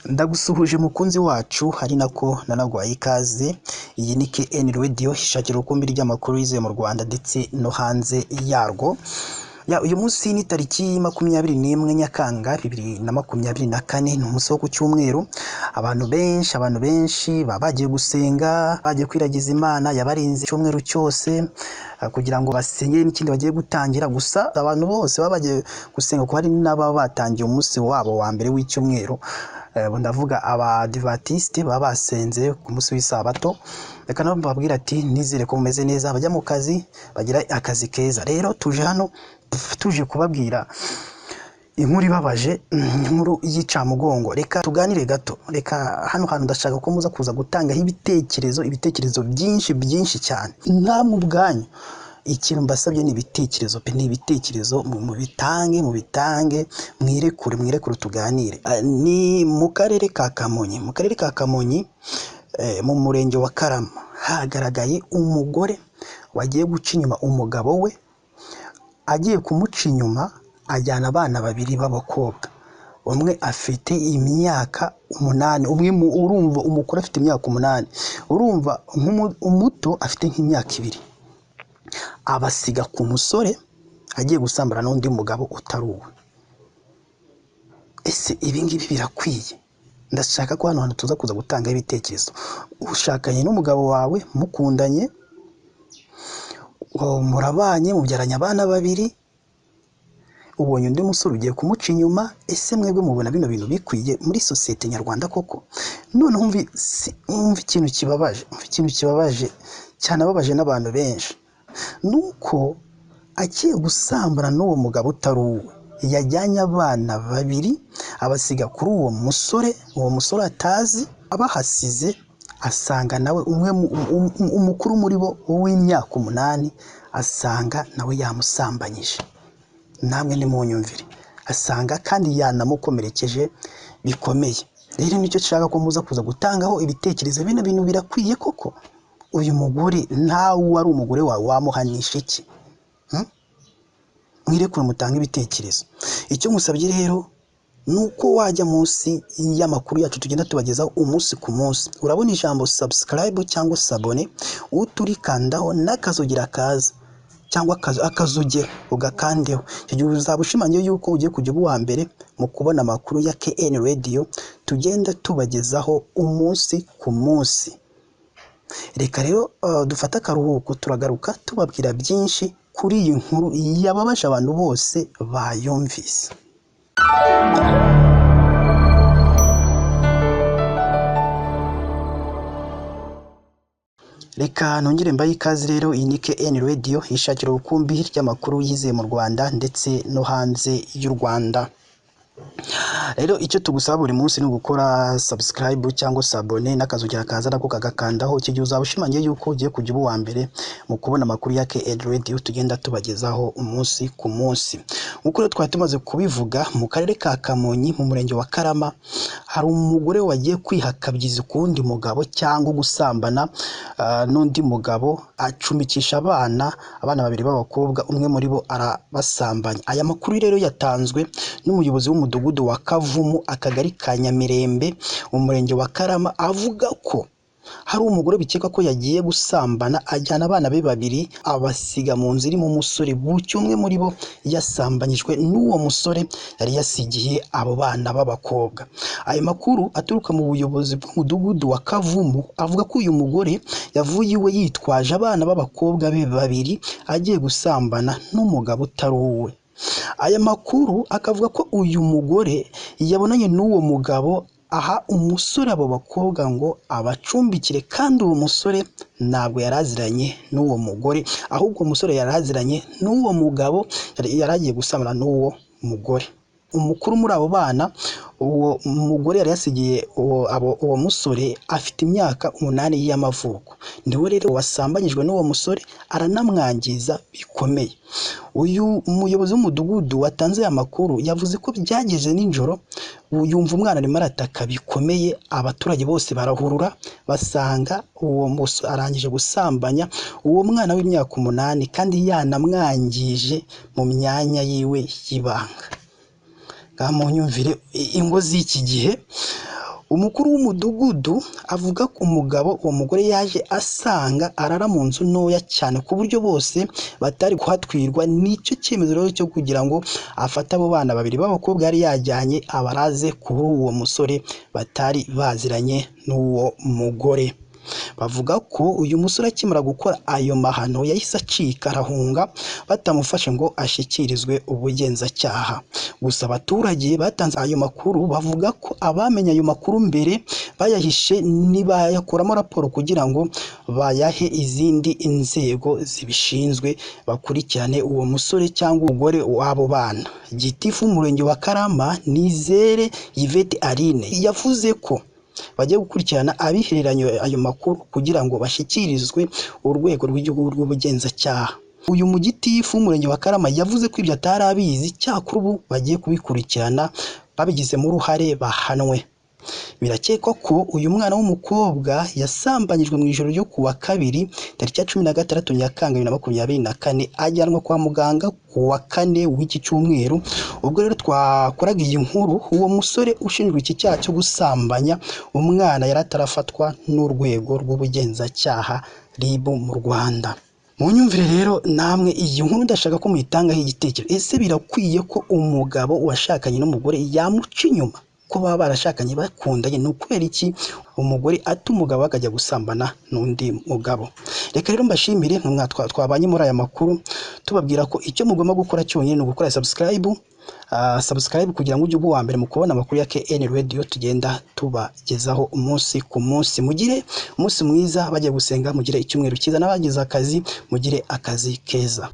Ndagusuhuje mukunzi wacu, hari nako nanaguhaye ikaze. Iyi ni KN Radio, ishakira urukumbi ry'amakuru yizewe mu Rwanda ndetse no hanze yarwo. Ya, uyu munsi ni tariki 21 Nyakanga 2024, ni umunsi wo ku cyumweru. Abantu benshi baba bagiye gusenga, bagiye kwiragiza Imana yabarinze icyumweru cyose kugira ngo basengere n'ikindi bagiye gutangira. Gusa abantu bose baba bagiye gusenga, kuko hari n'ababa batangiye umunsi wabo wa mbere w'icyumweru. Ndavuga abadivantisite baba basenze ku munsi w'isabato. Reka nabo mbabwire ati nizere ko mumeze neza, abajya mu kazi bagira akazi keza. Rero tuje hano tuje kubabwira inkuru ibabaje, inkuru y'icamugongo. Reka tuganire gato. Reka hano hantu ndashaka ko muza kuza gutangaho ibitekerezo, ibitekerezo byinshi byinshi cyane. Namwe ubwanyu ikintu mbasabye ni ibitekerezo pe, ni ibitekerezo, mubitange, mubitange, mwirekure, mwirekure tuganire. Ni mu karere ka Kamonyi, mu karere ka Kamonyi, mu murenge wa Karama, hagaragaye umugore wagiye guca inyuma umugabo we. Agiye kumuca inyuma ajyana abana babiri b'abakobwa, umwe afite imyaka 8, umwe urumva umukuru afite imyaka 8, urumva umuto afite nk'imyaka 2, abasiga ku musore agiye gusambana n'undi mugabo utari uwe. Ese ibi ngibi birakwiye? Ndashaka ko hano hantu tuza kuza gutanga ibitekerezo. Ushakanye n'umugabo wawe, mukundanye, murabanye, mubyaranye abana babiri, ubonye undi musore ugiye kumuca inyuma. Ese mwebwe mubona bino bintu bikwiye muri sosiyete nyarwanda koko? Noneho umva ikintu kibabaje, umva ikintu kibabaje cyane, ababaje n'abantu benshi, nuko agiye gusambana n'uwo mugabo utari uwe, yajyanye abana babiri abasiga kuri uwo musore, uwo musore atazi. Abahasize asanga nawe umwe umukuru muri bo w'imyaka 8, asanga nawe yamusambanyije. Namwe nimunyumvire, asanga kandi yanamukomerekeje bikomeye. Rero nicyo nshaka ko muza kuza gutangaho ibitekerezo. Bino bintu birakwiye koko? Uyu mugore ntawe wari umugore wawe, wamuhanisha iki? Mwirekure mutange ibitekerezo. Icyo musabye rero ni uko wajya munsi y'amakuru yacu tugenda tubagezaho umunsi ku munsi, urabona ijambo subscribe cyangwa s'abonner, uturikandaho n'akazogera kaza cyangwa akazogera ugakandeho. Icyo gihe uzaba ushimangiye yuko ugiye kujya uba uwa mbere mu kubona amakuru ya KN Radio tugenda tubagezaho umunsi ku munsi. Reka rero dufate akaruhuko, turagaruka tubabwira byinshi kuri iyi nkuru yababaje abantu bose bayumvise. Reka nongere mbahe ikaze rero. Iyi ni KN Radio, ishakira urukumbi ry'amakuru yizewe mu Rwanda ndetse no hanze y'u Rwanda. Rero icyo tugusaba buri munsi ni ugukora subscribe cyangwa s'abonner n'akazogera kaza nako kagakandaho. Icyo gihe uzaba ushimangiye yuko ugiye kujya uba uwa mbere mu kubona amakuru ya KN Radio tugenda tubagezaho umunsi ku munsi. Nk'uko rero twari tumaze kubivuga, mu karere ka Kamonyi mu murenge wa Karama hari umugore wagiye kwihakabyiza ku wundi mugabo cyangwa gusambana n'undi mugabo, acumbikisha abana babiri b'abakobwa, umwe muri bo arabasambanya. Aya makuru rero yatanzwe n'umuyobozi w'umudugudu wa Kavumu, akagari ka Nyamirembe, mu murenge wa Karama, avuga ko hari umugore bikekwa ko yagiye gusambana ajyana abana be babiri abasiga mu nzu irimo umusore, bucya umwe muri bo yasambanyijwe n'uwo musore yari yasigiye abo bana b'abakobwa. Ayo makuru aturuka mu buyobozi bw'umudugudu wa Kavumu avuga ko uyu mugore yavuye iwe yitwaje abana b'abakobwa be babiri agiye gusambana n'umugabo utari uwe. Aya makuru akavuga ko uyu mugore yabonanye n'uwo mugabo, aha umusore abo bakobwa ngo abacumbikire, kandi uwo musore ntabwo yari aziranye n'uwo mugore, ahubwo umusore yari aziranye n'uwo mugabo yari agiye gusambana n'uwo mugore. Umukuru muri abo bana uwo mugore yari yasigiye uwo musore afite imyaka 8 y'amavuko, niwe rero wasambanyijwe n'uwo musore aranamwangiza bikomeye. Uyu muyobozi w'umudugudu watanze aya makuru yavuze ko byageze nijoro yumva umwana arimo arataka bikomeye, abaturage bose barahurura basanga uwo musore arangije gusambanya uwo mwana w'imyaka 8 kandi yanamwangije mu myanya yiwe y'ibanga. Ngaha munyumvire ingo z'iki gihe, Umukuru w'umudugudu avuga ko umugabo uwo mugore yaje asanga arara mu nzu ntoya cyane ku buryo bose batari kuhatwirwa. Nicyo cyemezo rero cyo kugira ngo afate abo bana babiri b'abakobwa yari yajyanye abaraze kuri uwo musore batari baziranye n'uwo mugore. Bavuga ko uyu musore akimara gukora ayo mahano yahise acika arahunga batamufashe ngo ashyikirizwe ubugenzacyaha. Gusa abaturage batanze ayo makuru bavuga ko abamenye ayo makuru mbere bayahishe ntibayakoramo raporo kugira ngo bayahe izindi inzego zibishinzwe bakurikirane uwo musore cyangwa umugore w'abo bana. Gitifu w'umurenge wa Karama, Nizere Yvette Aline, yavuze ko bagiye gukurikirana abihereranye ayo makuru kugira ngo bashyikirizwe urwego rw'igihugu rw'ubugenzacyaha. Uyu mugitifu w'umurenge wa Karama yavuze ko ibyo atari abizi, cyakora ubu bagiye kubikurikirana babigizemo uruhare bahanwe. Birakekwa ko uyu mwana w'umukobwa yasambanyijwe mu ijoro ryo ku wa kabiri tariki ya 16 Nyakanga 2024, ajyanwa kwa muganga ku wa kane w'iki cyumweru. Ubwo rero twakoraga iyi nkuru, uwo musore ushinjwa iki cyaha cyo gusambanya umwana yari atarafatwa n'urwego rw'ubugenzacyaha RIB mu Rwanda. Mu nyumvire rero namwe iyi nkuru ndashaka ko muyitangaho igitekerezo. Ese birakwiye ko umugabo washakanye n'umugore yamuca inyuma? Ko baba barashakanye bakundanye, ni ukubera iki umugore ata umugabo akajya gusambana n'undi mugabo? Reka rero mbashimire mwe twabanye muri aya makuru, tubabwira ko icyo mugomba gukora cyonyine ni ugukora subscribe kugira ngo ujye uba uwa mbere mu kubona amakuru ya KN Radio tugenda tubagezaho umunsi ku munsi. Mugire umunsi mwiza, bagiye gusenga mugire icyumweru cyiza, n'abagize akazi mugire akazi keza.